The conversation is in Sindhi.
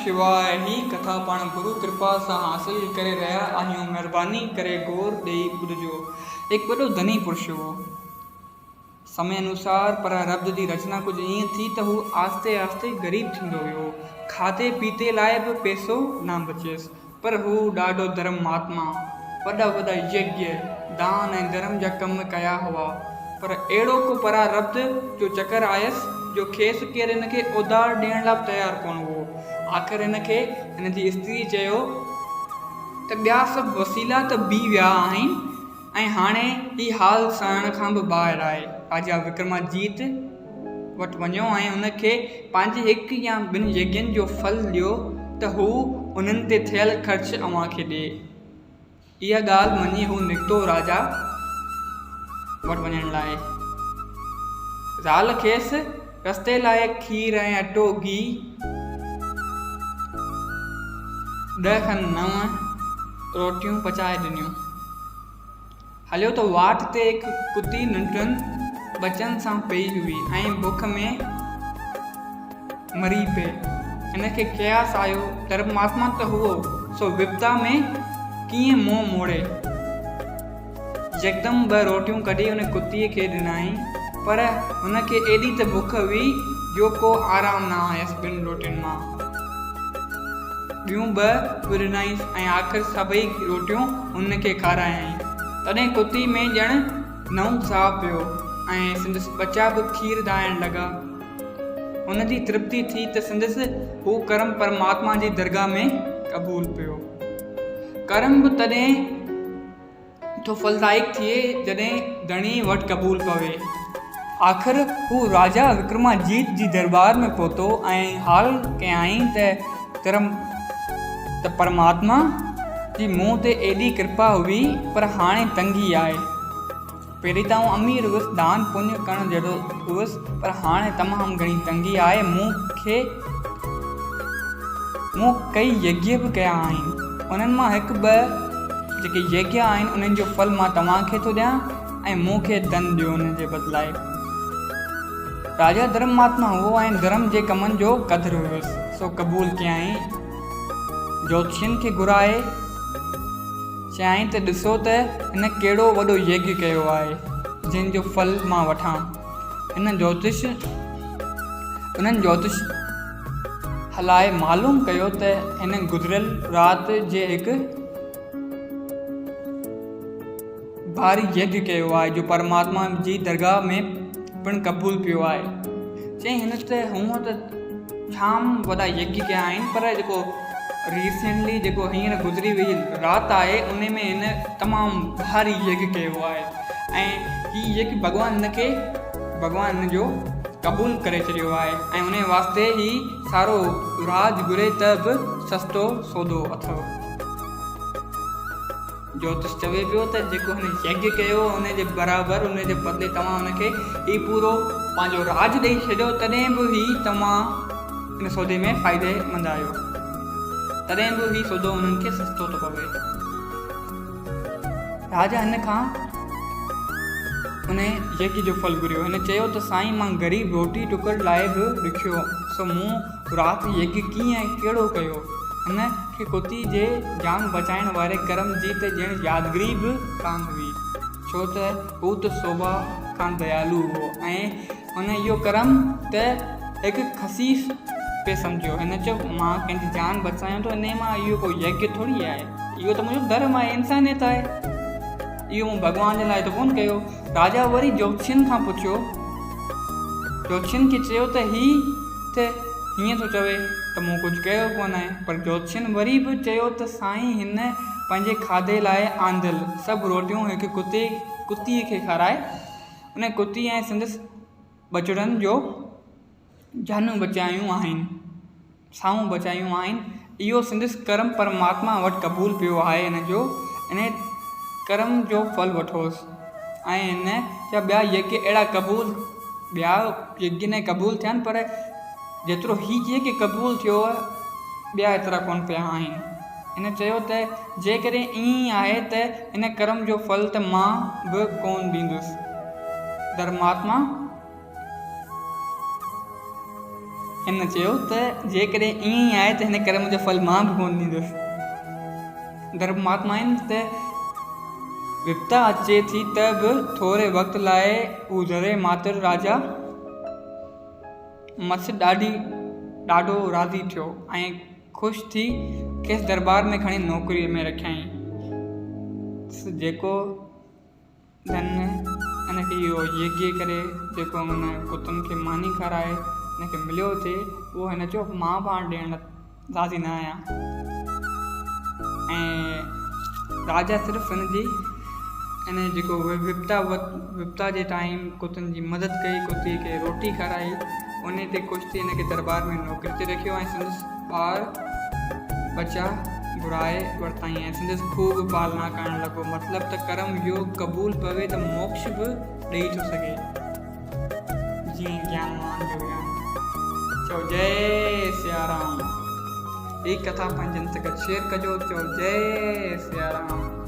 شواء هي ڪٿا پاڻ گرو ڪرپا سان حاصل ڪري رهيا آهيون مهرباني ڪري غور ڏئي ٻڌجو. هڪ وڏو ڌني پرش هو. سمي انوسار پراربڌ جي رچنا ڪجهه ائين ٿي ته هو آهستي آهستي غريب ٿيندو ويو. کاڌي پيتي لاء به پئسو نه بچيس. پر هو ڏاڍو ڌرم مهاتما، وڏا وڏا يگيه، دان ۽ ڌرم جا ڪم ڪيا هئا. پر اهڙو ڪو پراربڌ جو چڪر آيس جو کيس ڪير هن کي اوڌار ڏيڻ لاء به تيار ڪونه هئو. آخر هن کي هن جي استري چيو ته ٻيا سڀ وسيلا ته بيهي ويا آهن. ۽ هاڻي هي حال سهڻ کان به ٻاهر آهي. راجا وڪرماجيت وٽ وڃو ۽ ان کي پنهنجي هڪ يا ٻن يگين جو ڦل ڏيو ته هو انهن تي ٿيل خرچ اوهان کي ڏئي. اها ڳالهه مڃي هو نڪتو راجا وٽ وڃڻ لاء. زال کيس رستي لاء کير ۽ اٽو، گيهه، ڏهه کن نو روٽيون پچائي ڏنيون. هليو ته واٽ تي هڪ ڪتي ننڍن ٻچن سان پئي هئي ۽ بک ۾ مري پئي. هن کي قياس آيو، ڌرماتما ته هئو، سو وپتا ۾ ڪيئن منهن موڙي. يڪدم ٻه روٽيون ڪڍي ان ڪتيء کي ڏنائين، پر هن کي ايڏي ته بک هئي جو ڪو آرام نه آيس ٻن روٽين مان. ٻيون ٻه به ڏنائينس ۽ آخر سڀئي روٽيون هن کي کارايائين. تڏهن ڪتي ۾ ڄڻ نئون ساهه پيو ۽ سندس ٻچا به کير ڌائڻ لڳا. هن جي ترپتي ٿي ته سندس هو ڪرم پرماتما جي درگاهه ۾ قبول پيو. ڪرم به تڏهن. ٿو ڦلدائڪ ٿئي جڏهن ڌڻي وٽ قبول پوي. آخر هو راجا وڪرماجيت جي درٻار ۾ پهتو ۽ حال ڪيائين ته ته پرماتما جي مون تي ايڏي ڪرپا هئي پر هاڻي تنگي آهي. پهرين ته آئون امير هئس، دان پڃ ڪرڻ جهڙو هئس پر هاڻي تمام گهڻي تنگي آهي، مون کي مون ڪئي يگيه به ڪيا آهن، انهن مان هڪ ٻه جيڪي يگيه آهن انهن جو ڦل مان توهان کي ٿو ڏيان ۽ مون کي ڌن ڏيو انهن جي بدلائي. راجا ڌرماتما هئو ۽ ڌرم جي ڪمن جو قدر هيس، سو قبول ڪيائين. جوتشين کي گهرائي چيائين ته ڏسو ته هن ڪهڙو وڏو يگيه ڪيو آهي، جنهن جو ڦل مان وٺان. هن جوتش انهن جوتش هلائي معلوم ڪيو ته هن گذريل رات جي هڪ ڀاري يگيه ڪيو آهي جو پرماتما جي درگاهه ۾ پڻ قبول پيو آهي. چيائين هن ته هونء ته جام وڏا يگيه ڪيا آهن پر جيڪو ريسينٽلي جيڪو هينئر گذري وئي رات آهي ان ۾ هن تمام ڀاري يگيه ڪيو آهي ۽ هي يگيه ڀڳوان هن کي ڀڳوان هن جو قبول ڪري ڇڏيو آهي ۽ ان واسطي هي سارو راڄ گهري ته به سستو سودو اٿئو. جوتش چوي پيو ته جيڪو هن يگيه ڪيو ان جي برابر ان جي بدلي توهان هن کي هي پورو پنهنجو راڄ ڏئي ڇڏيو تڏهن به هي توهان ان سودي ۾ فائدي مند آهيو تڏهن به هي سودو انهن کي سستو ٿو پوي. راجا هن کان ان يگيه جو ڦل گهريو. هن چيو ته سائين مان غريب روٽي ٽڪر لاء به ڏکيو سو مون رات يگيه ڪيئن ۽ ڪهڙو ڪيو؟ هن کي ڪتي جي جان بچائڻ واري ڪرم جي ته ڄڻ يادگيري به ڪانه هئي، ڇو ته هو ته سوڀا کان ديالو هو ۽ هن اهو ڪرم ته هڪ خسيس پئي سمجهيو. هن چيو، مان ڪنهن جي جان بچايان ٿو، انهيء مان اهو ڪو يگيه ٿوري آهي. اهو ته منهنجو ڌرم آهي، انسانيت آهي. اهو مون ڀڳوان جي لاء ته ڪونه ڪيو. راجا وري جوتشين کان پڇيو. جوتشين کي چيو ته هي ته هيئن ٿو چوي ته مون ڪجهه ڪيو ڪونه آهي. پر جوتشين وري به چيو ته سائين هن پنهنجي کاڌي لاء آندل سڀ روٽيون هڪ ڪتي ڪتيء کي کارائي ان ڪتي ۽ سندس ٻچڙن جو جانيون بچايون آهن، ساهون بچايون آهن، اهو سندس ڪرم پرماتما وٽ قبول پيو آهي ان جو انهي ڪرم جو ڦل وٺوس ۽ هن جا ٻيا يگيه اهڙا قبول ٻيا يگيه نه قبول ٿيا آهن پر جيترو هي يگيه قبول ٿيو ٻيا ايترا ڪونه پيا آهن. هن چيو ته جيڪڏهن ائين ئي آهي ته ان ڪرم جو ڦل ته مان به ڪونه ڏيندس. ڌرماتما. هن چيو ته جيڪڏهن ائين ئي آهي ته هن ڪرم جو ڦل مان به ڪونه ڏيندس. ڌرماتمائن ته وپتا اچي ٿي ته به ٿوري وقت لاء هو ذري ماتر راجا متس ڏاڍي ڏاڍو راضي ٿيو ۽ خوش ٿي کيس درٻار ۾ کڻي نوڪريء ۾ رکيائين. جيڪو ڌن هن کي اهو يگيه ڪري جيڪو هن ڪتن کي ماني کارائي هن کي مليو ٿي اهو هن چيو مان به هاڻ ڏيڻ راضي نه آهيان ۽ راجا صرف هن جي ان جيڪو وپتا وپتا جي ٽائيم ڪتن جي مدد ڪئي ڪتي کي روٽي کارائي ان تي خوش ٿي هن کي دربار ۾ نوڪري تي رکيو ۽ سندس ٻار ٻچا گهرائي ورتائين ۽ سندس خوب پالنا ڪرڻ لڳو. مطلب ته ڪرم يوگ قبول پوي ته موڪش به ڏئي ٿو سگهي. جيئن گيانوان جو گيان. چئو جئي سيارام. هي ڪٿا پنهنجن سان گڏ شيئر ڪجو. چئو جئي سيارام.